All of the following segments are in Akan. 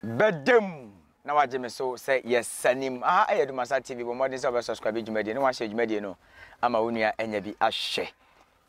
Bɛdam na wagye me so sɛ yɛsanim. Aha ɛyɛ Dumasa TV, bɔ mmɔden sɛ wobɛ subscribe dwumadie na wahyɛ dwumadie no ama wo nua anya bi ahwɛ.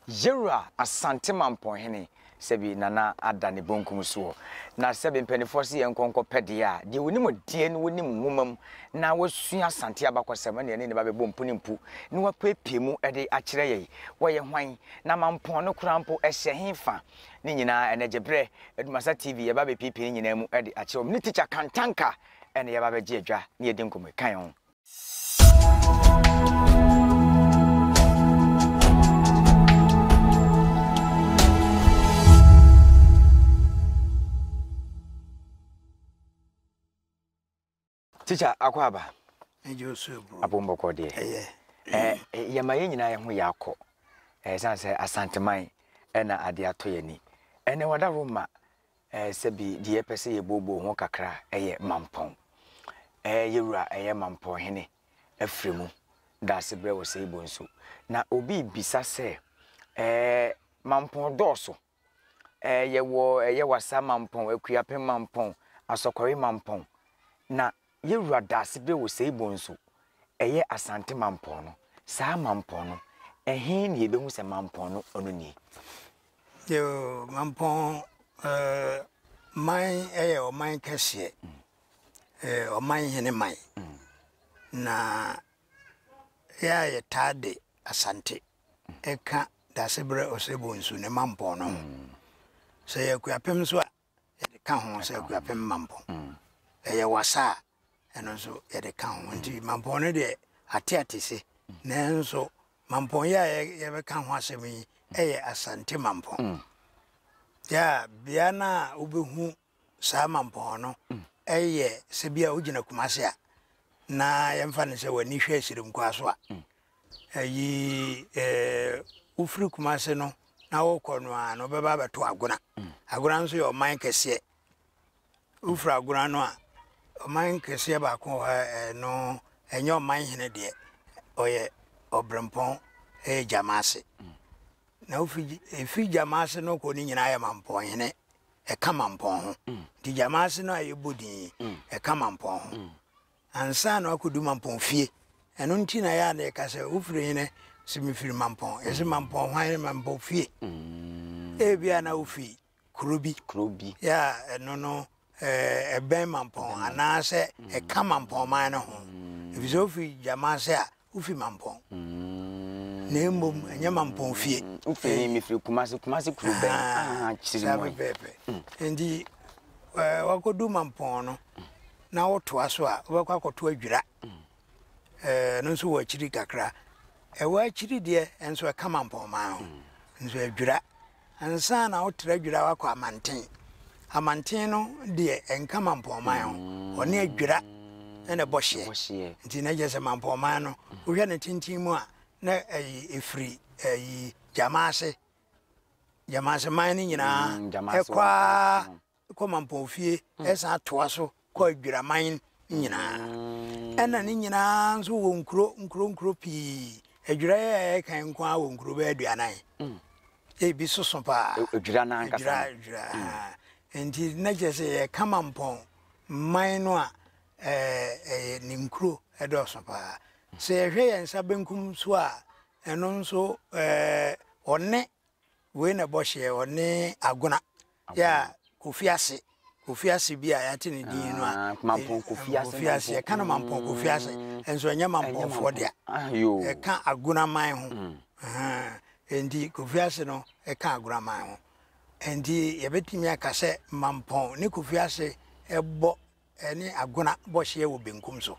Yɛwura Asante Mampɔnhene sɛbi Nana ada ne bonkum soɔ. Na sɛbi mpaninfoɔ se yɛnkɔ nkɔ pɛ deɛ a, deɛ ɔnim deɛ na ɔnim nwoma mu na wasua Asante abakɔsɛm ɛna yɛne ne ba bɛbɔ mpu ne mpu na wapuepue mu de akyerɛ yɛn. Wɔyɛ hwan? Na Mampɔn no koraa mpo ɛhyɛ he fa? Ne nyinaa ɛnɛ gyebrɛ Adumasa TV yɛba bɛpiepie ne nyinaa mu de akyerɛ wo. Mene Teacher Kantanka ɛna yɛba bɛgye adwa na yɛdi nkɔmmɔ yi. Ka yɛn ho. Teacher akɔ aba. Abombɔkɔ deɛ. Ɛyɛ. Yɛma yɛn nyinaa yɛn ho yɛ akɔ. Ɛsan sɛ Asanteman ɛna adeɛ atɔ yɛn ani. Ɛnɛ wada Roma sɛbi deɛ yɛpɛ sɛ yɛbooboo ho kakra ɛyɛ Mampɔn. Yɛwura ɛyɛ Mampɔn hene afiri mu. Daase berɛ wɔ Seibo nso. Na obi bisa sɛ Mampɔn dɔɔso. Ɛɛ yɛwɔ ɛyɛ Wassa Mampɔn, Akuapem Mampɔn, Asɔkɔre Mampɔn. Na yɛwura Daasebe wɔ Seibo nso, ɛyɛ Asante Mampɔn no. Saa Mampɔn no, ɛhe na yɛbɛhu sɛ Mampɔn no ɔno nie? Yoo, Mampɔn eh, man ɛyɛ ɔman kɛseɛ, eh, ɔman hene man. Na yɛ a yɛtaa de Asante ɛka Dasebrɛ Osei-Bonsu ne Mampɔn no ho. Sɛ ɛyɛ Akuapem nso a, yɛde ka ho sɛ Akuapem Mampɔn. Ɛyɛ Wassa a, ɛno nso yɛde ka ho. Nti Mampɔn no deɛ ate ate se. Nanso Mampɔn yi a yɛbɛka ho asɛm yi yɛ Asante Mampɔn. Yɛ a bea no a wobɛhu saa mampɔn no yɛ sɛ bi a wogyina Kumase a na yɛmfa no sɛ w'ani hwɛ Asirimkwaa so a ayi wofiri Kumase no na wokɔ no a na wobɛba abɛto Agona. Agona nso yɛ ɔman kɛseɛ. Wofiri Agona no a ɔman kɛseɛ baako wɔ hɔ ɛno ɛnyɛ ɔman hene deɛ ɔyɛ ɔbrempɔn ɛyɛ Gyamaase. Na wofiri ɛfiri Gyamaase no kɔ no nyinaa yɛ mampɔnhene ɛka mampɔn ho. Nti Gyamaase no a yɛbɔ din yi, ɛka mampɔn ho. Ansa na wakɔdu mampɔn fie. Ɛno nti na yɛ a na yɛka sɛ wofiri hene sɛ mefiri mampɔn. Yɛsɛ mampɔn hwan ne mampɔn fie. Ebia na wofi kuro bi. Kuro bi. Yɛ a ɛno no ɛbɛn mampɔn anaasɛ ɛka mampɔn man no ho. Ɛfiri sɛ wofiri Gyamaase a Wofi Mampɔn. Na mmom ɛnyɛ Mampɔn fie. Wofi he? Mefiri Kumasi. Kumasi kuro bɛn? Ah, kyiri mu. Saa pɛpɛɛpɛ. Nti wakɔdu Mampɔn no na wotoa so a wobɛkɔ akɔto Adwira. Ɛno nso wɔ akyiri kakra. Ɛwɔ akyiri deɛ nso ɛka Mampɔn man ho. Nso Adwira. Ansa na wotra Dwira woakɔ Amanten. Amanten no deɛ ɛnka Mampɔnman ho. Ɔne Adwira na ɛbɔ hyeɛ. Nti na kyerɛ sɛ Mampɔnman no, wohwɛ ne tenten mu a, na ɛyi ɛfiri ɛyi Gyamaase, Gyamaase man no nyinaa ɛkɔ ara kɔ Mampɔnfie ɛsan toa so kɔ Adwiraman nyinaa. Ɛna ne nyinaa nso wɔ nkuro nkuro nkuro pii. Adwira yɛ a yɛka nko ara wɔ nkuro bɛyɛ aduanan. Ebi soso paa. Adwira no ankasa. Adwira adwira. Nti na kyerɛ sɛ yɛka Mampɔn man no a ɛyɛ ne nkuro ɛdɔɔso paa. Sɛ yɛhwɛ yɛn nsa benkum so a ɛno nso ɔne Wei na ɛbɔ hyeɛ, ɔne Agona. Yɛ a Kofi Ase, Kofi Ase bi a yɛate ne din no a. Ah, Mampɔn Kofi Ase. Kofi Ase, yɛka no Mampɔn Kofi Ase, mm. nso ɛnyɛ Mampɔnfoɔ dea. Ah, ɛka Agona man ho. Mm. Enti Kofi Ase no ɛka Agona man ho. Enti yɛbɛtumi aka sɛ Mampɔn ne Kofi Ase ɛbɔ ne Agona bɔ hyeɛ wɔ benkum so.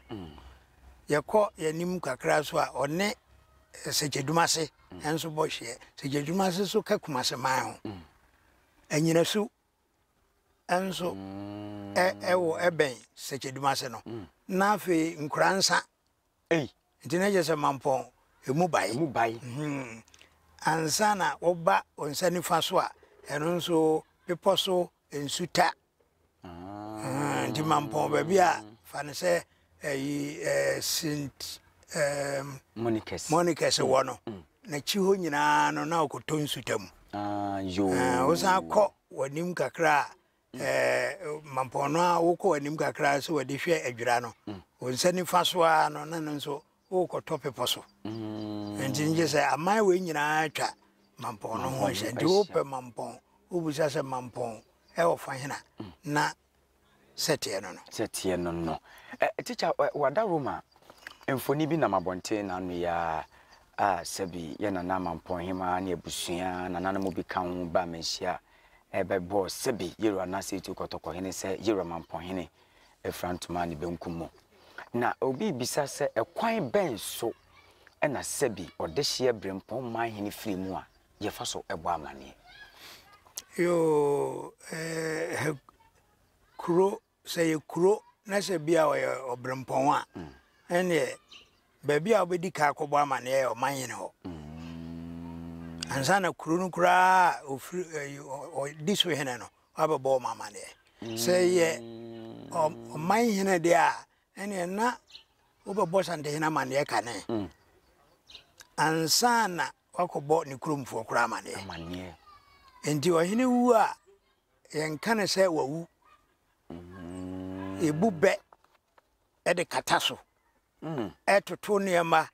Yɛkɔ yɛn anim kakra so a, ɔne Sɛkyɛdumase nso bɔ hyeɛ. Sɛkyɛdumase nso ka Kumase man ho. Anyinasu nso ɛwɔ ɛbɛn Sɛkyɛdumase no. Na afei Nkoransa. Nti na kyerɛ sɛ Mampɔn emu bae. Emu bae. Hmm. Ansa na woba wo nsa nifa so a, ɛno nso bepɔ so nsuta. Ah. Nti Mampɔn baabi a fa no sɛ ɛyi ɛɛ St. Um, Monica's. Monica's wɔ no. Mm. N'akyi hɔ nyinaa no na ɔkɔtɔ nsuta mu. Ah, yoo. Uh, wosan kɔ w'anim kakra a. Ɛɛ Mampɔn no a wokɔ anim kakra sɛ wɔde hwɛ adwira no, wo nsa nifa so ara no na no nso worekɔtɔ bepɔ so. Nti ngye sɛ aman wei nyinaa atwa Mampɔn no ho ahyia. Nti wopɛ Mampɔn, wobisa sɛ Mampɔn ɛwɔ fa hena na sɛteɛ no no. Sɛteɛ no no. Ɛ tikya wada Roma mfoni bi nam abɔnten n'ano yi ara a sɛbi yɛ nana Mampɔn hemaa ne abusua nananom bi ka ho baa manhyia ɛbɛbɔɔ sɛbi Yero anaasɛ Etu Kɔtɔkɔhene sɛ Yero Mampɔnhene afira ntoma ne benkum mu. Na obi rebisa sɛ ɛkwan bɛn so na sɛbi ɔdehyeɛ berempɔn manhene firi mu a yɛfa so bɔ amanneɛ? Yoo, eh, kuro, sɛ yɛ kuro na sɛ bi a ɔyɛ ɔberempɔn a, ɛnneɛ baabi a wobɛdi ka akɔbɔ amanneɛ yɛ ɔmanhene hɔ. Ansa na kuro no koraa a ɔfiri ɔdi so hene no, wabɛbɔ ɔma amanneɛ. Sɛ yɛ ɔmanhene deɛ a, ɛnneɛ na wobɛbɔ Santehene amanneɛ kane. Ansa na wakɔbɔ ne kuromfoɔ koraa amanneɛ. Nti ɔhene wu a, yɛnka no sɛ wawu. Yɛbu bɛ de kata so, ɛtoto nneɛma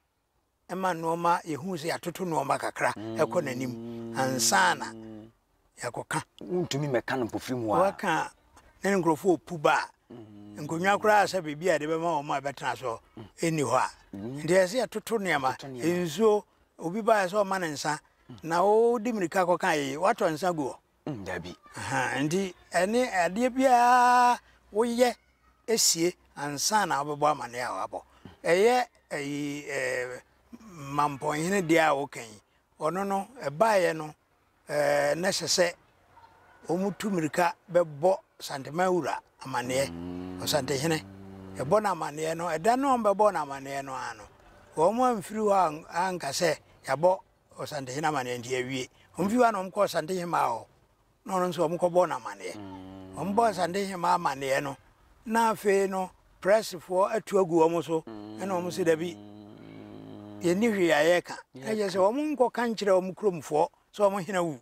ma nneɛma yɛhu sɛ yɛatoto nneɛma kakra ɛkɔ n'anim ansa na yɛakɔka. Wontumi mmɛka no mpofiri mu a. Wɔka ne nkurɔfoɔ ɔpu ba a, nkonnwa koraa sɛ biribi a yɛde bɛma wɔn a ɛbɛtena so ɛnni hɔ a. Nti ɛsɛ yɛtoto nneɛma. Nsuo, obi baeɛ sɛ ɔma no nsa na wodi mmirika kɔka yei, woatɔ nsa gu hɔ. Dabi. Nti ɛne adeɛ biara woyɛ sie ansa na wobɛbɔ amaneɛ a wabɔ. Ɛyɛ ɛyi ɛɛ Mampɔnhene deɛ a woka yi, ɔno no ɛbaeɛ no ɛɛ na ɛsɛ sɛ wɔtu mmirika bɛbɔ Santeman wura amaneɛ, Ɔsantehene. Ɛbɔ no amaneɛ no, ɛda no a wɔbɛbɔ no amaneɛ no ara no, wɔn amfiri hɔ anka sɛ yɛabɔ Ɔsantehene amaneɛ nti yɛawie. Wɔn fi hɔ a na wɔn kɔ Ɔsantehemaa hɔ na ɔno nso wɔn kɔbɔɔ no amaneɛ. Wɔn bɔɔ Ɔsantehemaa amaneɛ no na afei no prɛsfoɔ atu agu wɔn so ɛna wɔn sɛ dabi yɛnni hwee a yɛreka. Na kyerɛ sɛ wɔn nkɔka nkyerɛ wɔn kuromfoɔ sɛ wɔn hene awu.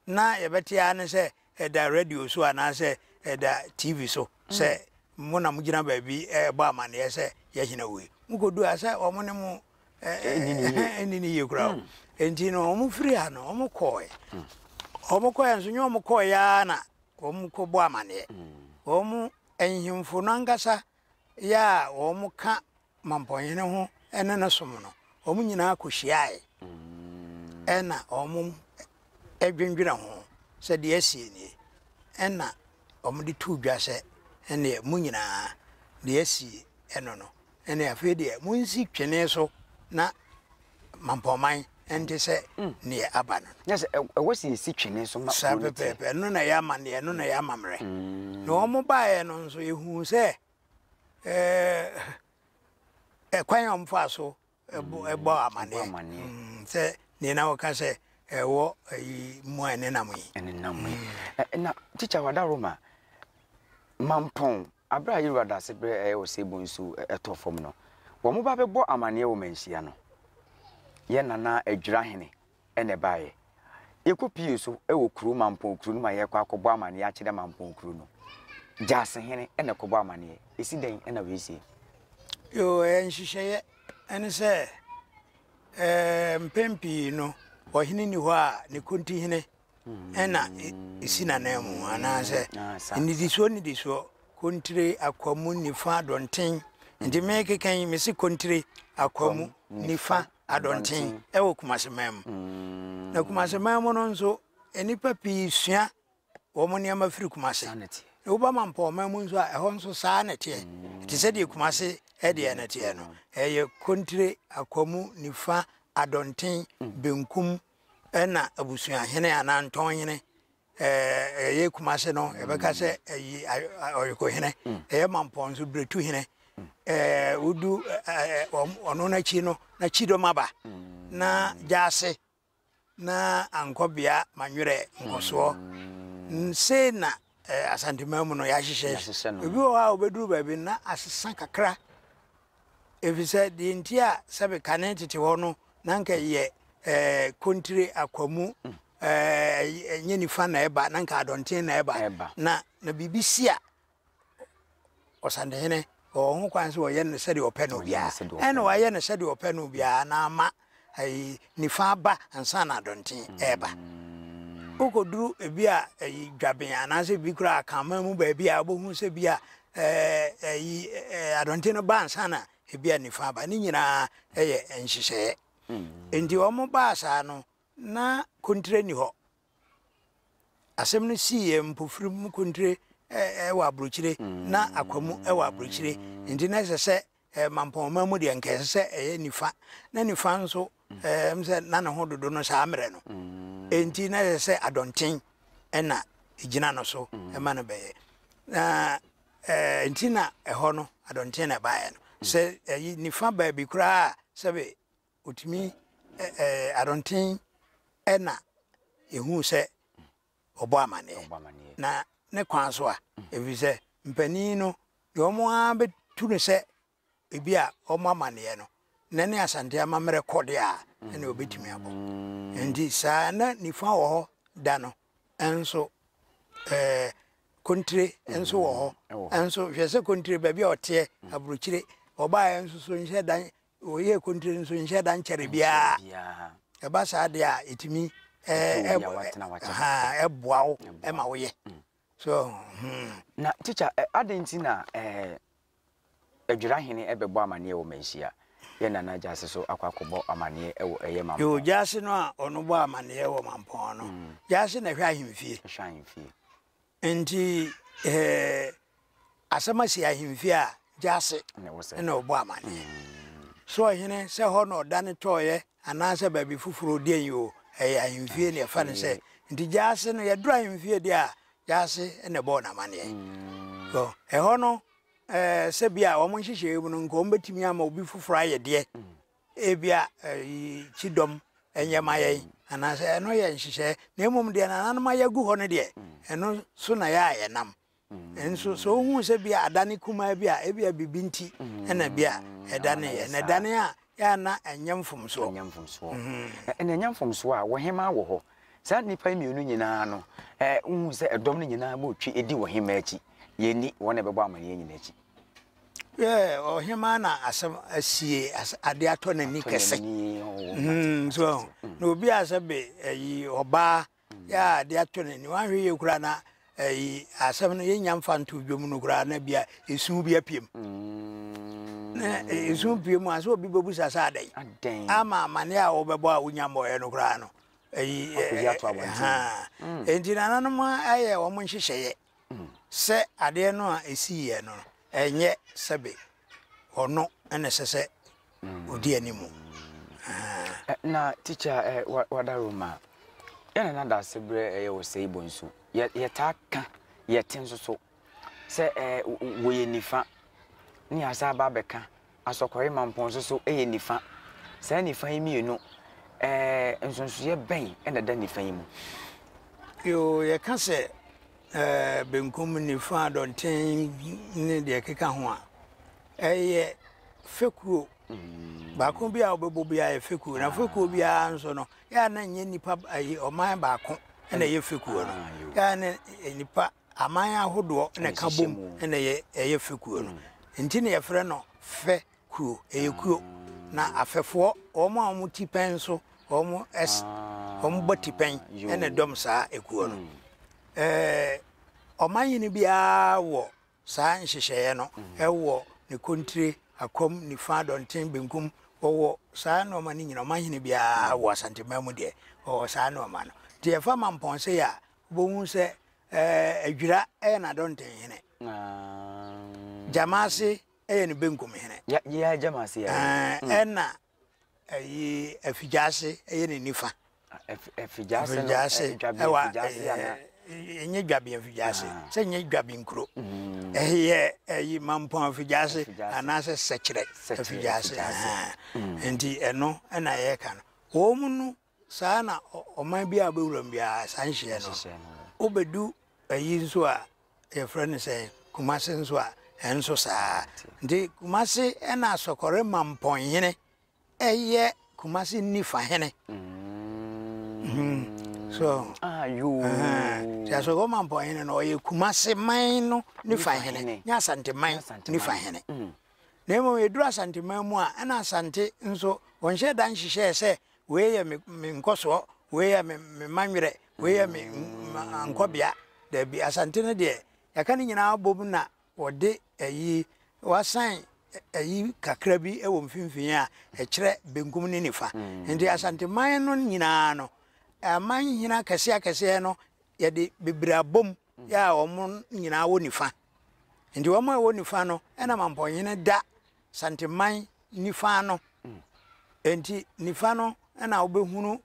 Na yɛbɛte ara ne sɛ ɛda radio so anaasɛ ɛda TV so sɛ mo na mogyina baabi ɛrebɔ amaneɛ sɛ yɛhene awu yi. Mokɔdu a sɛ wɔn ne mo ɛnni ne yie koraa o. Nti no wɔn firi ha no wɔn kɔɔɛ. Wɔn kɔɔɛ nso nyɛ wɔn kɔɔɛ ara na wɔn kɔbɔ amaneɛ. Wɔn nhemfo no ankasa yɛ a wɔn ka mampɔnhene ho ne no som no, wɔn nyinaa kɔhyiae ɛna wɔn dwendwene ho sɛ deɛ asie nie. Ɛna wɔde too dwa sɛ ɛnneɛ mo nyinaa deɛ asie ɛno no, ɛnneɛ afei deɛ monsi twene so na Mampɔnman nte sɛ neɛ aba no. Nyɛ sɛ ɛwɔ sɛ yɛsi twene so ma kuro no teɛ. Saa pɛpɛɛpɛ, ɛno na ɛyɛ amanneɛ, ɛno na ɛyɛ amammerɛ. Na wɔn baeɛ no nso yɛhuu sɛ ɛɛ kwan a wɔfaa so bɔ amanneɛ sɛ nea na wɔka sɛ ɛwɔ ayi mu a ɛnenam yi. Ɛnenam yi. Na tikya wada Roma mampɔn abere a Yewura Dase berɛ ɛyɛ Osei nsu ɛtɔ fam no, wɔn ba bɛbɔ amanneɛ wɔ manhyia no. Yɛ nana Adwira hene na ɛbaeɛ. Yɛkɔpuee so wɔ kuro Mampɔn kuro no mu a yɛrekɔ akɔbɔ amanneɛ akyerɛ Mampɔn kuro no. Gyaasehene na ɛkɔbɔ amanneɛ. Ɛsi dɛn na wei sie? Yoo, ɛyɛ nhyehyɛeɛ. Ɛne sɛ, ɛɛ, mpɛn pii no, ɔhene nni hɔ a ne kontihene na ɛsi n'ananmu anaasɛ nnidisoɔ nnidisoɔ, kontire, akwamu, nifa, dɔnten. Nti mekeka yi, mese kontire, akwamu, nifa, adɔnten wɔ Kumase man mu. Na Kumase man mu no nso, nnipa pii sua wɔn nneɛma firi Kumase. Na woba Mampɔn man mu nso a, ɛhɔ nso saa na ɛteɛ. Ɛte sɛ deɛ Kumase deɛ no teɛ no. Ɛyɛ Kontire, Akwamu, Nifa, Adɔnten, Benkum, ɛna Abusuahene anaa Ntɔnhene. Ɛyɛ Kumase no, yɛbɛka sɛ ɛyi Ɔyekohene. Ɛyɛ Mampɔn nso, Biretuhene. Wodu ɔno n'akyi no, na Kyidɔm aba. Na Gyaase na ankɔbea manwerɛ nkɔsoɔ. Sei na Asanteman mu no yɛahyehyɛ. Ebi wɔ hɔ a wobɛduru baabi na asesa kakra. Ɛfiri sɛ deɛ nti a sɛbe kane tete hɔ no na anka yɛ kontire, akwamu, ɛnyɛ nifa na ɛba na nka adɔnten na ɛba na na biribi si a ɔsantehene ɔwɔ ho kwan sɛ ɔyɛ no sɛdeɛ ɔpɛ no biara ɛna wayɛ no sɛdeɛ ɔpɛ no biara na ama ayi nifa aba ansa na adɔnten ɛreba mm. wokɔduru ebi a ayi dwaben anaasɛ bi koraa akanman mu baabi a wobɛhu sɛ bi a ayi adɔnten no ba ansa na ebi a nifa aba ne nyinaa ɛyɛ nhyehyɛeɛ mm. nti wɔn baa saa no na kontire ni hɔ Asɛm no siiɛ mpofirim kontire wɔ aburokyire na akwamu wɔ aburokyire nti na ɛsɛ sɛ mampɔnman mu deɛ nka ɛsɛ sɛ ɛyɛ nifa na nifa nso ɛm sɛ na ne ho dodo no saa mmerɛ no nti na ɛsɛ sɛ adɔnten ɛna ɛgyina no so ɛma no bɛyɛ na nti na ɛhɔ no adɔnten na ɛbaeɛ no sɛ ɛyi nifa baabi koraa sɛbe Otumi ɛɛ adɔnten ɛna ehuu sɛ ɔbɔ amaneɛ na ne kwan so a ɛfiri sɛ mpanin no deɛ wɔn ara bɛtu no sɛ ebi a wɔn amaneɛ no na ne Asante amammerɛ kɔ deɛ a ɛna ɔbɛtumi abɔ nti saa na nifa wɔ hɔ da no nso ɛɛ kontire nso wɔ hɔ nso hwɛ sɛ kontire baabi a ɔteɛ aburokyire ɔbaeɛ nso so nhyɛ dan Wɔyɛɛ kontire nso nhyɛ da nkyɛre biara. Ɛba saa deɛ a, ɛtumi ɛboa wo ma woyɛ. So, hmm. Na tikya, adɛn nti na Adwira hene bɛbɔ amaneɛ wɔ Manhyia? Yɛ Nana Gyasi so akɔ akɔbɔ amaneɛ wɔ ɛyɛ Mampɔn. Yoo, Gyasi no a ɔno bɔ amaneɛ wɔ Mampɔn no, Gyasi na ɛhwɛ ahemfie. Ɛhwɛ ahemfie. Nti eh, asɛm asi ahemfie a, gyaase na ɔbɔ amaneɛ. So ɔhene sɛ hɔ na ɔdane tɔɔeɛ anaasɛ baabi foforɔ deɛn yi o, ɛyɛ ahemfie na yɛfa no sɛ. Nti gyaase no, yɛduru ahemfie deɛ a, gyaase na ɛbɔɔ no amaneɛ. So ɛhɔ no, eh, sɛ bi a wɔn nhyehyɛeɛ mu no, nka wɔbɛtumi ama obi foforɔ ayɛ deɛ. Ebia kyidɔm nyɛ ma yɛn anaasɛ ɛno yɛ nhyehyɛe, na mmom deɛ nananom ayɛ agu hɔ no deɛ, ɛno so na yɛ a yɛnam. Nso sɛ wohu sɛ bi a adane kumaa bi a, ebia biribi nti na bi a ɛdaneeɛ, na ɛdane a, yɛ a na ɛnyɛ mfomsoɔ. Ɛnyɛ mfomsoɔ. Ɛna ɛnyɛ mfomsoɔ a, ɔhemmaa wɔ hɔ. Saa nnipa yi mmienu nyinaa no, wohu sɛ ɛdɔm no nyinaa bɔ twi di ɔhemmaa akyi. Yɛnni wɔn a ɛbɛbɔ amanneɛ nyinaa akyi. Yɛ ɔhemaa na asɛm asie ade atɔ n'ani kɛse. Mm, so na obi a sɛ be ayi ɔbaa yɛ a ade atɔ n'ani wanhwɛ yie koraa na ayi asɛm no yɛnya mfa nto dwom no koraa na bia esu bi apiem. Na esu pie mu a sɛ obi bɛbusa sɛ adɛn ama amane a wɔbɛbɔ a wonya mmɔeɛ no koraa no ayi enti nananom ayɛ wɔn nhyehyɛeɛ sɛ adeɛ no a ɛsiiɛ no, ɛnyɛ sɛbe ɔno na ɛsɛ sɛ ɔdi animu. Na tikya wadaroma, yɛ nana dase berɛ ɛyɛ wɔ sɛi bonsu, yɛtaa ka, yɛte nso so sɛ wɔyɛ nifa, ne yɛasa aba abɛka Asɔkɔre Mampɔn nso so yɛ nifa. Saa nifa yi mmienu, ɛɛ nsonsoeɛ bɛn na ɛda nifa yi mu? Yoo, yɛka sɛ ɛɛ benkum, nifa, dɔnten ne deɛ ɛkeka ho a, ɛyɛ fekuo. Mm. Baako bi a wobɛbɔ biara yɛ fekuo. Na fekuo biara nso no, yɛ a na nyɛ nipa ayi ɔman baako na ɛyɛ fekuo no. Ah, yɛ a na nipa Aman ahodoɔ na ɛka bom na ɛyɛ ɛyɛ fekuo no. Nti na yɛfrɛ no fɛ kuo. Ɛyɛ kuo. Na afɛfoɔ, wɔn a wɔn ti pɛn nso, wɔn ɛs wɔn bɔ ti pɛn na ɛdɔm saa ekuo no. Ɛɛ ɔmanhene biara wɔ saa nhyehyɛeɛ no ɛwɔ ne kontire, akwam, nifa, dɔnten, benkum. Wɔwɔ saa nneɛma no nyinaa. Ɔmanhene biara wɔ Asanteman mu deɛ, ɔwɔ saa nneɛma no. Nti yɛfa Mampɔn sei a, wobɛhu sɛ Ɛɛ Adwira yɛ n'adɔnten hene. Gyamaase yɛ ne benkum hene. Yɛ Gyamaase yɛ. Ɛna ɛyi Afigyaase yɛ ne nifa. Afigyaase no ɛwɔ ɛnyɛ Dwabe Afigyaase sɛ nyɛ Dwabe nkuro. Ɛyɛ ɛyi Mampɔn Afigyaase anaasɛ Sɛkyerɛ Afigyaase. Nti ɛno ɛna yɛka no. Wɔn no Saa na ɔman biara a wobɛwura mu biara saa nhyehyɛɛ no. Wobɛdu ayi nso a yɛfrɛ no sɛ Kumase nso a ɛnso saa. Nti Kumase ɛna Asɔkɔre Mampɔnhene ɛyɛ Kumase Nifahene. Mm. So Ah, yoo. Nti Asogɔ Mampɔnhene no ɔyɛ Kumase man no nifa hene, nyɛ Asante man nifa hene. Na mmom ɛduru Asante man mu a, ɛna Asante nso wɔnhyɛ da nhyehyɛɛ sɛ wei yɛ me me nkɔsoɔ, wei yɛ me me manwerɛ, wei yɛ me nkɔbea. Dabi, Asante no deɛ yɛaka ne nyinaa abom na Wɔde ayi, wɔasan ayi kakra bi wɔ mfimfini a ɛkyerɛ benkum ne nifa. Nti Asanteman no nyinaa no, aman hene akɛseɛ akɛseɛ no, yɛde bebree abom yɛ a wɔn nyinaa wɔ nifa. Nti wɔn a ɛwɔ nifa no, ɛna Mampɔnhene da Santeman nifa ano. Nti nifa no na wobɛhunu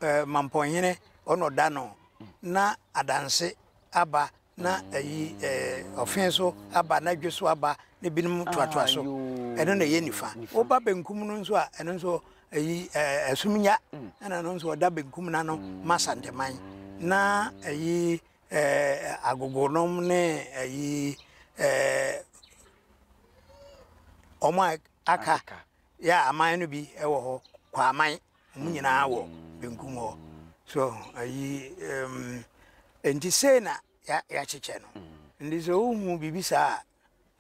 eh, Mampɔnhene, ɔna ɔda no, na Adanse aba na ayi eh, ɔfe so aba na dwe so aba na binom toatoa so ɛno na ɛyɛ nifa woba benkum no nso a ɛno nso ayi eh, ɛsom nya mm. ɛna ɛno nso ɔda benkum na no ma santeman na ayi eh, agogonom ne ayi eh, wɔn a aka yɛ aman no bi wɔ hɔ kwaman Wɔn nyinaa wɔ benkum hɔ. So ayi um, nti sei na yɛakyekyɛ no. Nti sɛ wohu biribi saa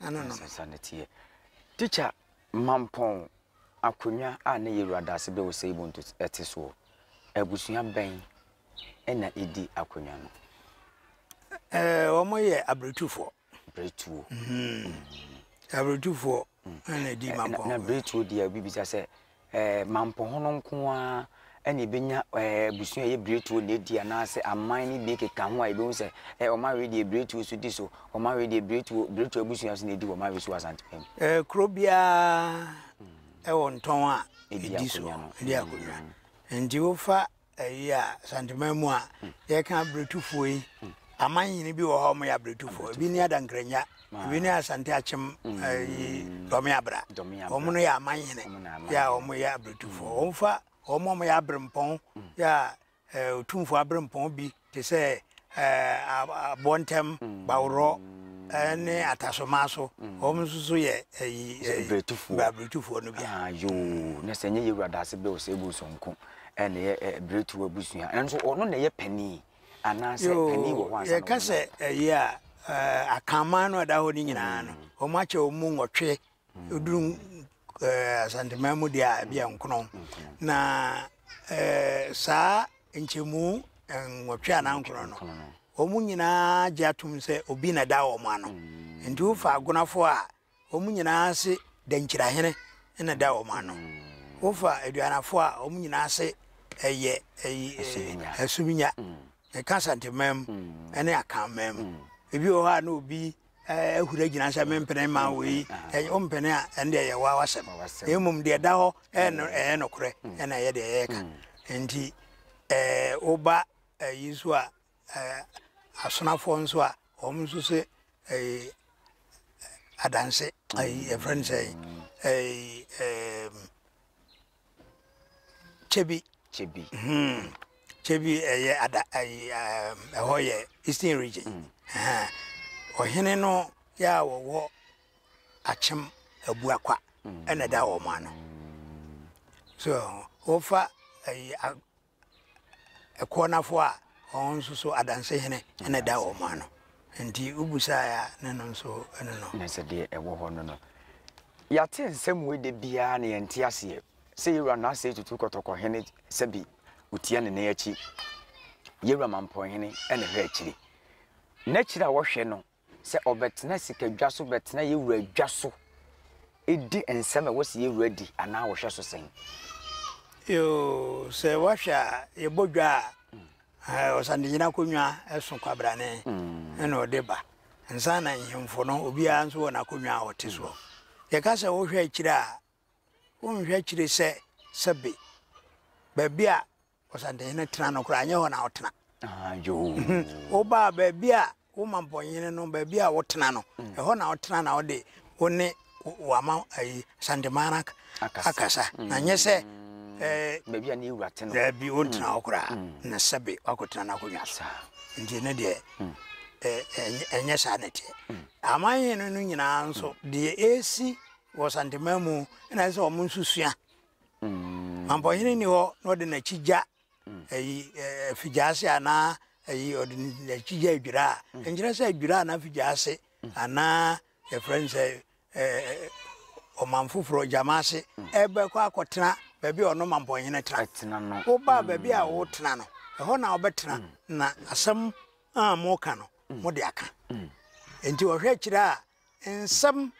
a, na no no. Sɛ ne teɛ. Tikya Mampɔn akonnwa a ne yɛwura Daase Bɛ Osei Bonto te soɔ, abusua bɛn na ɛdi akonnwa no? Ɛɛ, wɔn yɛ abiretufoɔ. Biretuo. Abiretufoɔ na ɛdi Mampɔn. Na biretuo deɛ obi bisa sɛ ɛɛ Mampɔn no nko ara ɛna ebenya ɛɛ abusua a ɛyɛ biretuo na edi anaasɛ aman no bi keka ho a ebehu sɛ ɛɛ ɔman wei deɛ biretuo so di so, ɔman wei deɛ biretuo biretuo abusua so na edi wɔ ɔman wei so wɔ Asanteman mu. Ɛɛ kuro biara ɛwɔ ntɔn a edi so edi akonnwa nti wofa Ɛyi a Asanteman mu a yɛka abiretufoɔ yi, aman hene bi wɔ hɔ a wɔyɛ abiretufoɔ. Ebi ne Adankranya, ebi ne Asante Akyem, ɛyi Dɔme Abra. Wɔn no yɛ aman hene yɛ a wɔyɛ abiretufoɔ. Wɔn fa wɔn a wɔyɛ aberempɔn yɛ a otumfoɔ aberempɔn bi te sɛ Aboɔntɛm, Baworɔ ne Atasoma so, wɔn nso so yɛ ayi Abiretufoɔ no bi. Ah, yoo, na sɛ nyɛ Yewura Daase Bɛ Osei Sonko ɛna ɛyɛ Biretuo abusua, ɛno nso ɔno na ɛyɛ panin anaasɛ panin wɔ hɔ ansa na Yɛka sɛ ɛyi a Akanman no a ɛda hɔ no nyinaa no, wɔn akyɛ wɔn mu nwɔtwe Ɛduru Asanteman mu deɛ a, ebi yɛ nkono. Na saa nkyɛmu nwɔtwe anaa nkono no, wɔn nyinaa gye atom sɛ obi na ɛda wɔn ano. Nti wofa Agonafoɔ a, wɔn nyinaa se Dankyirahene na ɛda wɔn ano. Wofa Aduanafoɔ a, wɔn nyinaa se ɛyɛ Asuminya. Ɛka Asanteman mu ne Akanman mu. Ebi wɔ hɔ a na obi ahuri agyina sɛ mempene ma wei wompene a ɛno deɛ yɛ wa wasɛm na mmom deɛ ɛda hɔ ɛyɛ nokorɛ ɛna ɛyɛ deɛ yɛka nti woba ayi nso a asonafoɔ nso a wɔn nso sɛ adanse ayi yɛfrɛ no sɛ ɛyi Kyebi. Kyebi. Hmm. Kyebi ɛyɛ ada ɛyi ɛhɔ yɛ Eastern region. Mm. Ɔhene no yɛ a wɔwɔ akyem abuakwa mm. ɛna ɛda wɔn ano. So wofa ɛyi Ɛkoɔnafoɔ a wɔn nso so adanse hene na ɛda wɔn ano. Nti wobusaeɛ a ne no nso ne no. Ne sɛ deɛ ɛwɔ hɔ no no. Yɛate nsɛm wei da biara na yɛnte aseɛ. Sɛ Yɛwura Narcisse Tutu Kɔtɔkɔ hene sɛbi ɔtia ne nan akyi. Yɛwura Mampɔn hene na ɛhwɛ akyire. N'akyire a wɔhwɛ no sɛ ɔbɛtena sikadwa so bɛtena yɛn wura dwa so di nsɛm a ɛwɔ sɛ yɛn wura di anaa wɔhwɛ so sɛn? Yoo, sɛ woahwɛ a, yɛbɔ dwa a, ɔsantehene akonnwa so kwabrane na ɔde ba. Nsa na nhemfo no, obiara nso wɔ n'akonnwa a ɔte soɔ. Yɛka sɛ wohwɛ akyire a, wonhwɛ akyire sɛ sɛbe baabi a Ɔsantehene tena no koraa, nyɛ hɔ na ɔtena. Wobaa baabi a wo mampɔnhene no, baabi a wotena no, mm. ɛhɔ na wotena na wode wo ne wama ayi Asanteman no akasa. Mm. Na nyɛ sɛ eh, baabi a ne wura te no. Daabi, wontena hɔ mm. koraa na sɛbe wakɔtena no akonnwa so. Nti ne deɛ ɛnyɛ saa na ɛteɛ. Amanhene no nyinaa nso deɛ ɛsi wɔ Santeman mu na ɛsɛ sɛ wɔn nso sua. Mampɔhene nni hɔ na ɔde n'akyi gya. ayi afigyaase anaa ayi ɔde n'akyi gya adwira a, ɛnkyerɛ sɛ adwira anaa afigyaase anaa yɛfrɛ no sɛ ɔman foforɔ gyama ase ɛbɛkɔ akɔtena baabi a ɔno mampɔnhene tena. Wobaa baabi a wotena no, ɛhɔ na wobɛtena na asɛm a moka no mode aka. Enti ɔhwɛ akyire a nsɛm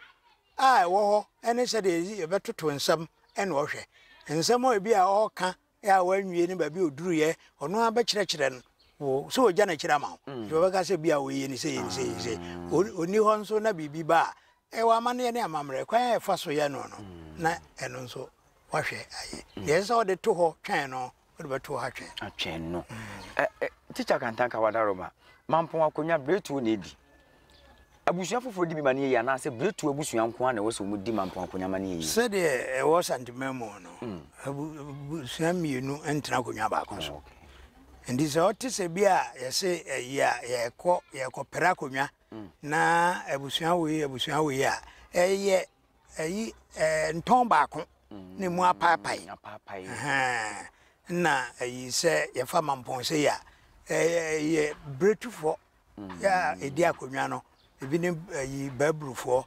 a ɛwɔ hɔ ne sɛdeɛ yɛbɛtoto nsɛm na ɔhwɛ. Nsɛm a ebi a ɔreka a wanwie ne baabi a ɔduruiɛ, ɔno ara bɛkyerɛkyerɛ no wo sɛ ɔgya n'akyiri ama wo. Nti ɔbɛka sɛ bi a wɔyɛ ne sei, yɛ ne sei, yɛ ne sei. Ɔnni hɔ nso na biribi ba a, ɛwɔ amanneɛ ne amammerɛ, kwan a yɛfa so yɛ no no, na ɛno nso wahwɛ ayɛ. Deɛ ɛsɛ sɛ ɔde to hɔ twɛn no, wode bɛto hɔ atwɛn. Atwɛn no. Tikya Kantanka Wadaroma, Mampɔn akonnwa Biretuo na ɛdi. Abusua foforɔ di bi ma no yɛ yie anaasɛ Biretuo abusua nko ara na ɛwɔ sɛ wɔdi Mampɔn akonnwa ma no yɛ yie? Sɛdeɛ ɛwɔ Santeman mu no, abusua mmienu ntena akonnwa baako so. Nti sɛ ɔte sɛ bi a yɛse ayi a yɛkɔ yɛkɔpere akonnwa na abusua wei abusua wei a ɛyɛ ayi ɛɛ ntɔn baako na emu apaapae. Apaapae. Ɛhɛn na ayi sɛ yɛfa Mampɔn sei a ɛyɛ Biretufoɔ yɛ a ɛdi akonnwa no ebi ne ayi Baaburufoɔ,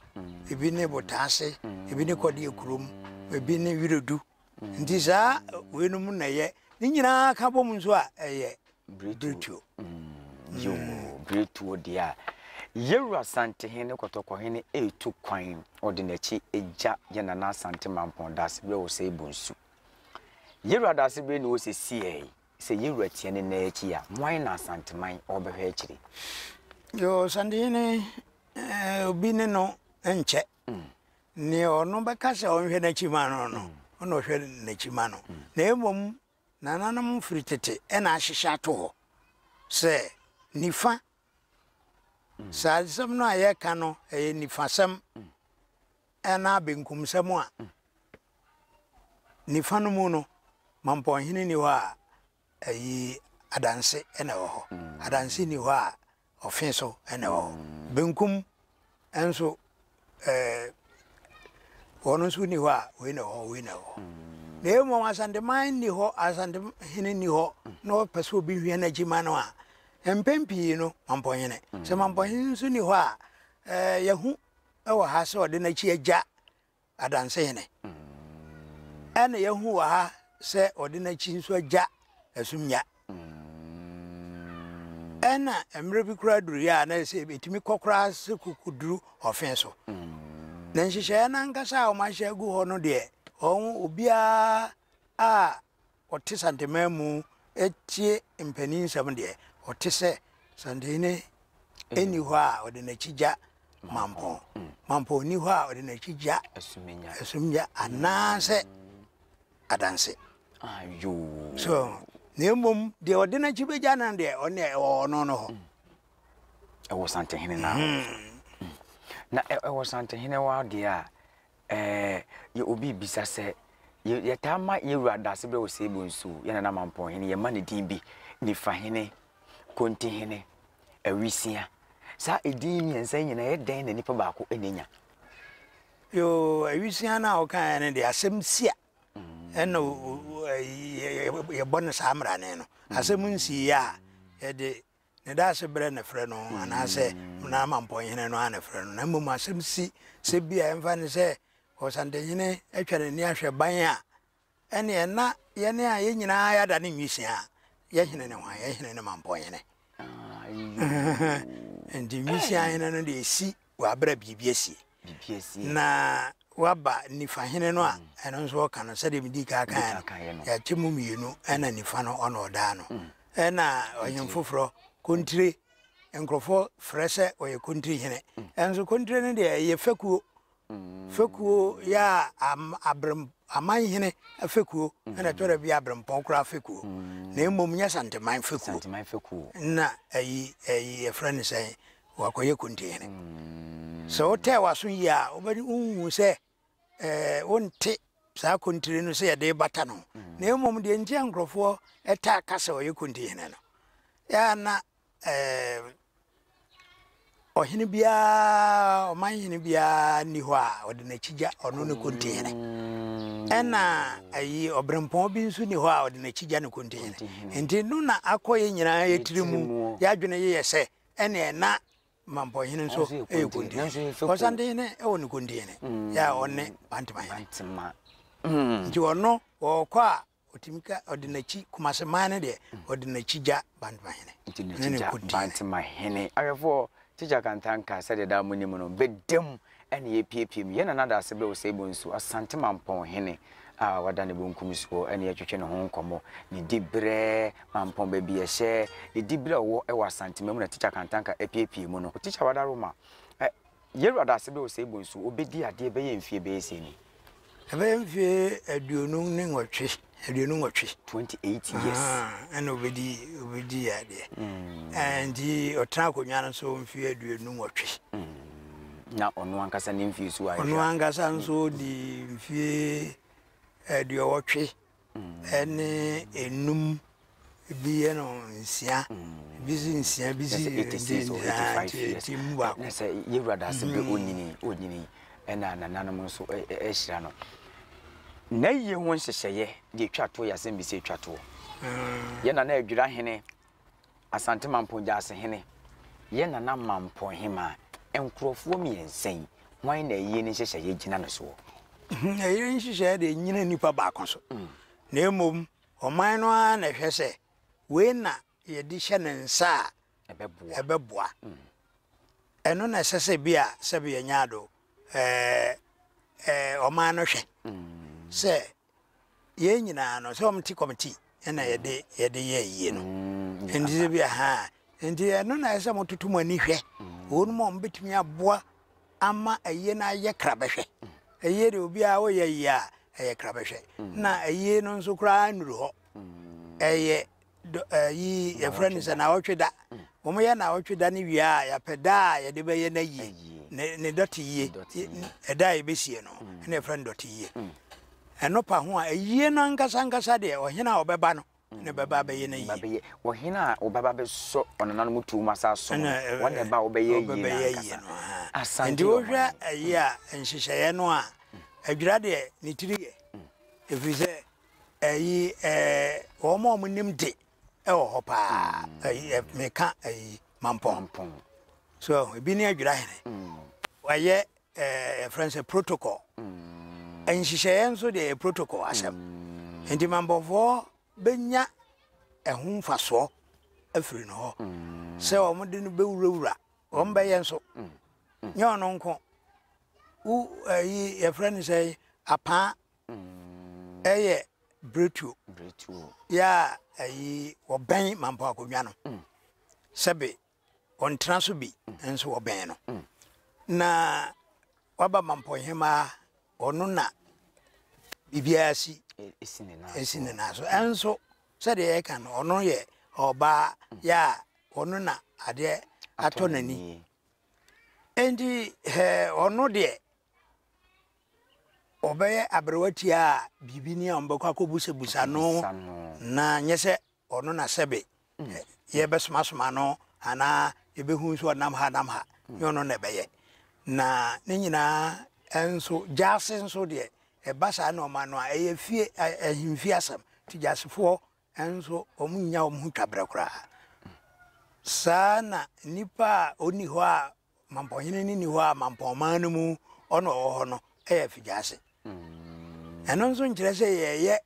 ebi ne Botaase, ebi ne Kɔdeɛ kurom, ebi ne Wiredu. Nti saa weinom na ɛyɛ ne nyinaa ka bom nso a ɛyɛ Biretuo. Yoo, Biretuo deɛ a Yɛwura Asantehene Kɔtɔkɔhene retu kwan ɔde n'akyi gya yɛ Nana Asante Mampɔn Daasebrɛ Osei Bonsu. Yɛwura Daasebrɛ ni ɔsɛ siɛɛ Sɛ yɛwura tia ne nan akyi a, hwan na Asanteman ɔrebɛhwɛ akyire? Yoo, Asantehene eh, obi ne no nkyɛ. Neɛ ɔno bɛka sɛ ɔnhwɛ n'akyi ma no no, ɔna ɔhwɛ n'akyi ma no. Na mmom nananom firi tete na ahyehyɛ ato hɔ sɛ nifa, saa asɛm no a yɛka no ɛyɛ nifasɛm anaa benkumsɛm a, nifa no mu no, Mampɔnhene nni hɔ a ayi Adanse na ɛwɔ hɔ. Adanse nni hɔ a Ɔfe so na ɛwɔ hɔ. Benkum nso ɛɛ wɔn nso nni hɔ a wei na ɛwɔ hɔ, wei na ɛwɔ hɔ. Na mmom Asanteman nni hɔ, Asantehene nni hɔ na ɔpɛ sɛ obi hwɛ n'akyi ma no a, mpɛn pii no Mampɔnhene. Sɛ Mampɔnhene nso nni hɔ a, ɛɛ yɛhu wɔ ha sɛ ɔde n'akyi agya Adansehene. Ɛna yɛahu wɔ ha sɛ ɔde n'akyi nso agya Asumnya. Ɛna mmerɛ bi koraa duruiɛ a na ɛsɛ ɛtumi kɔ koraa sɛ kɔkɔduru ɔfe so. Na nhyehyɛeɛ no ankasa a wɔahyɛ agu hɔ no deɛ, wɔn obiara a ɔte Santeman mu tie mpanin nsɛm deɛ, ɔte sɛ Santehene nni hɔ a ɔde n'akyi gya Mampɔn. Mampɔn nni hɔ a ɔde n'akyi gya Asumgya anaasɛ Adanse. So na mmom deɛ ɔde n'akyi bɛgya no deɛ ɔne ɛwɔ ɔno no hɔ. Ɛwɔ Santehene no hɔ. Na ɛwɔ Santehene hɔ deɛ a Ɛɛ, yɛ obi rebisa sɛ, yɛ, yɛtaa ma yɛn wura Daasebrɛ Osei Bonsu, yɛn Nana Mampɔnhene, yɛma no din bi, Nifahene, Kontihene, Awisia. Saa edin yi mmiɛnsa yi nyinaa, ɛyɛ dɛn na nipa baako na enya? Yoo, Awisia no a wokaeɛ no deɛ, asɛm si a, ɛna yɛbɔ no saa mmarane no. Asɛm nsiiɛ a, yɛde Ne daase berɛ na frɛ no anaasɛ n'amampɔnhene no ara na frɛ no na mmom asɛm si sɛ bi a ɛmfa ne sɛ ɔsantehene atwa n'ani ahwɛ ban a ɛneɛ na yɛne a yɛn nyinaa yɛada ne nwisia a yɛhene ne hwan yɛhene ne mampɔnhene nti nwisia hene no deɛ ɛsi wɔ aberɛ biribi asie Na waba nifa hene no a, ɛno nso ɔka no sɛdeɛ medii kan kaeɛ no, yɛakyɛ mu mmienu, ɛna nifa no ɔna ɔdaa no. Ɛna ɔhene foforɔ, Kontire, nkurɔfoɔ frɛ sɛ ɔyɛ Kontire hene. Ɛnso Kontire no deɛ ɛyɛ fekuo. Fekuo yɛ a abrem aman hene fekuo, ɛna ɛtɔ da bi abrempɔn koraa fekuo. Na mmom nyɛ Santeman fekuo. Na ɛyi ɛyi yɛfrɛ no sɛn wakɔyɛ kontihene. Sɛ wotɛɛ w'aso yie a, wobɛhu sɛ ɛɛ wonte saa kontire no sɛ yɛde bata no. Na mmom deɛ nti a nkurɔfoɔ taa ka sɛ ɔyɛ kontihene no, yɛ a na ɛɛ ɔhene biara, ɔman hene biara nni hɔ a ɔde n'akyi gya ɔno ne kontihene. Ɛna ayi ɔbrempɔn bi nso ni hɔ a ɔde n'akyi gya ne kontihene. Nti no na akɔ yɛn nyinaa yɛ tiri mu, yɛadwene yeyɛ sɛ ɛneɛ na Mampɔnhene nso yɛ kontihene. Ɔsantehene wɔ ne kontihene yɛ a ɔne Bantemahene. Nti ɔno ɔkɔ a ɔtumi ka ɔde n'akyi Kumase man no deɛ ɔde n'akyi gya Bantemahene. Nti n'akyi gya Bantemahene. Ahwɛfoɔ, Tikya Kantanka sɛdeɛ daa monim no, bɛdam ɛna yɛpiepie mu. Yɛn Nana Daasebɛ Osei Bonsu, Asante Mampɔn hene a wada ne bonkum soɔ ɛna yɛtwetwe ne ho nkɔmmɔ. Ne diberɛ, Mampɔn baabi ɛhyɛ, ne diberɛ a ɔwɔ wɔ Asanteman mu na Tikya Kantanka apiepie mu no. Tikya Wadaroma, ɛ, Yɛwura Daasebɛ Osei Bonsu, ɔbɛdi adeɛ bɛyɛ mfie bɛyɛ sɛn ni? Ɛbɛyɛ mfie 28, 28. 28 years. Ɛna obedi obedi adeɛ. Nti ɔtena akonnwa no so mfie 28. Na ɔno ankasa ne mfie so ayɛ. Ɔno ankasa nso di mfie 80 ɛne enum. Ebi yɛ no nsia, ebi si nsia, ebi si 86 or 85 years. Mu baako. Na sɛ yɛwura da ase bɛ onyini onyini ɛna nananom nso ɛhyira no. Na yie ho nhyehyɛeɛ deɛ etwa toɔ yɛ asɛm bi sɛ etwa toɔ. Yɛ nana Adwira hene, Asante Mampɔn Gyaase hene, yɛ nana Mampɔn hemaa, nkurɔfoɔ mmiɛnsa yi, hwan na ayie no nhyehyɛeɛ gyina ne soɔ? Ayie nhyehyɛeɛ deɛ ɛnnyina nipa baako so, na mmom Ɔman no ara na ɛhwɛ sɛ wei na yɛde hyɛ ne nsa a ɛbɛboa. Ɛno na ɛsɛ sɛ bi a sɛbi yɛnyɛ ado ɛɛ ɔman no hwɛ sɛ yɛn nyinaa no sɛ wɔn te kɔmiti ɛna yɛde yɛde yɛ yie no. Nti sɛ bi a ha nti ɛno na ɛsɛ sɛ mototo mo ani hwɛ wɔn mu a wɔbɛtumi aboa ama ayie no ayɛ krabɛhwɛ. Ayie deɛ obiara woyɛ ayie a ɛyɛ krabɛhwɛ. Na ayie no nso koraa nnuru hɔ. Ɛyɛ ayi yɛfrɛ no sɛ naawɔtwe da. Wɔn yɛ naawɔtwe da no wie a yɛapɛ da a yɛde bɛyɛ no ayie. Ne ne dɔte yie. Ɛda a yɛbɛsie no ɛna yɛfrɛ no dɔte yie. Ɛno pa ho a ayie no ankasa ankasa deɛ ɔhene a ɔbɛba no na ɛbɛba abɛyɛ no yie. Bɛyɛ ɔhene a ɔbɛba bɛsɔ ɔnananom tuo mu asa asom no, wɔn na ɛba a wɔbɛyɛ yie no ankasa. Asante Nti wohwɛ ayi a nhyehyɛeɛ no a, adwira deɛ ne tiri yɛ. Ɛfiri sɛ ayi ɛɛ wɔn a wɔnim de ɛwɔ hɔ paa. Ayi meka ayi mampɔn. So ebi ne adwira hene. Wɔayɛ ɛɛ yɛfrɛ no sɛ protocol. Nhyehyɛeɛ nso deɛ yɛ protocol asɛm. Nti mampɔfoɔ bɛnya ɛho mfasoɔ afiri no hɔ sɛ wɔn de no bɛwurawura wɔn bɛyɛ nso nyɛ ɔno nko wo ɛyi yɛfrɛ no sɛ apaa ɛyɛ bretuo yɛ a ɛyi wɔbɛn mampɔ akonnwa no sɛbe ɔntena so bi nso wɔbɛn no na waba mampɔnhemaa ɔno na biribiara si esi ne nan so ɛnso sɛdeɛ yɛka no ɔno yɛ ɔbaa yɛ a ɔno na adeɛ atɔ n'ani nti ɔno deɛ ɔbɛyɛ aberewa tia a biribi ni a ɔbɛkɔ akɔbusabusa no na nyɛ sɛ ɔno na sɛbe yɛbɛsomasoma no anaa yɛbɛhu nso ɔnam ha nam ha nyɛ ɔno na ɛbɛyɛ na ne nyinaa nso gyaase nso deɛ ɛba saa nneɛma no a ɛyɛ fie ahemfie asɛm nti gyasefoɔ nso wɔn nnya wɔn ho twaberɛ koraa saa na nipa a ɔnni hɔ a Mampɔnhene no nni hɔ a Mampɔnman no mu ɔna ɔwɔ hɔ no yɛ afigyaase. Ɛno nso nkyerɛ sɛ yɛyɛ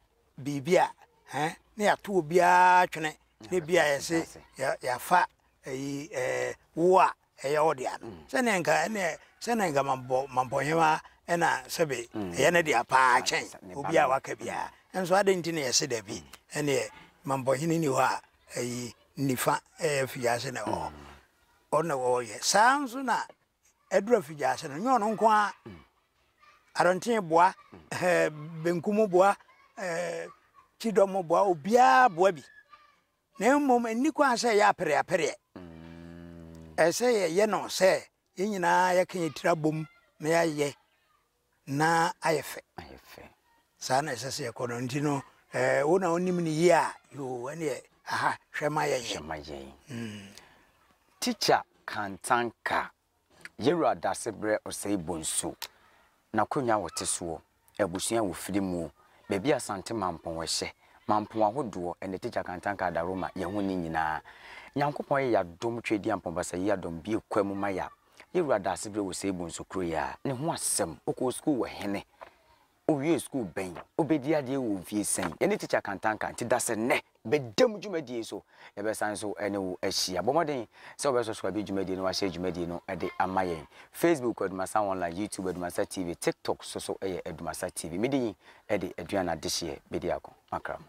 biribi a ɛn na yɛato obiara twene na bi a yɛse yɛafa ɛyi ɛɛ wo a ɛyɛ wo dea no. Sɛnea nka ɛnɛ sɛnea nka Mampɔ Mampɔnhema ɛna sɛbe ɛyɛ ne dea paa kyɛn obi a waka biara. Nso adɛn nti na yɛse dabi ɛneɛ Mampɔnhene nni hɔ a ɛyi nifa ɛyɛ afigyaase na ɛwɔ hɔ. Ɔno na ɔyɛ. Saa ara nso na aduru afigyaase no, nyɛ ɔno nko ara. Adɔnten boa, benkum boa, kyidɔm boa, obiara boa bi. Na mmom ɛnni kwan sɛ ɛyɛ apereapereɛ. Ɛsɛ yɛyɛ no sɛ yɛn nyinaa yɛka yɛn tiri abom na yɛayɛ na ayɛ fɛ. Ayɛ fɛ. Saa na ɛsɛ sɛ yɛkɔ no. Nti no, eh, wo na wonim no yie a, yoo, ɛneɛ, aha, hwɛ ma yɛn. Hwɛ ma yɛn. Mm. Tikya Kantanka, Yɛwura Dasebrɛ Osei Bonsu, n'akonnwa a ɔte soɔ. Abusua a wɔfiri muo, baabi a Asante Mampɔn hyɛ, Mampɔn ahodoɔ, ɛne Tikya Kantanka Adaroma, yɛho ne nyinaa. Nyankopɔn ayɛ yɛadom Tweaduampɔn Basayi adom bue kwa mu ma yɛ a, yɛwura Daasebrɛ wɔ Seibu nso kuro yi a, ne ho asɛm, ɔkɔɔ sukuu wɔ hene? Owiee sukuu bɛn? Obedi adeɛ wɔ mfie sɛn? Yɛne Tikya Kantanka nti da sɛ nnɛ bɛdam dwumadie yi so. Yɛbɛsan nso ne wo ahyia. Bɔ mmɔden sɛ wobɛ subscribe dwumadie no wahyɛ dwumadie no de ama yɛn. Facebook Adumasa Online, YouTube Adumasa TV, TikTok so so yɛ Adumasa TV. Me din de Aduana Adehyeɛ Bediako. Makra mo.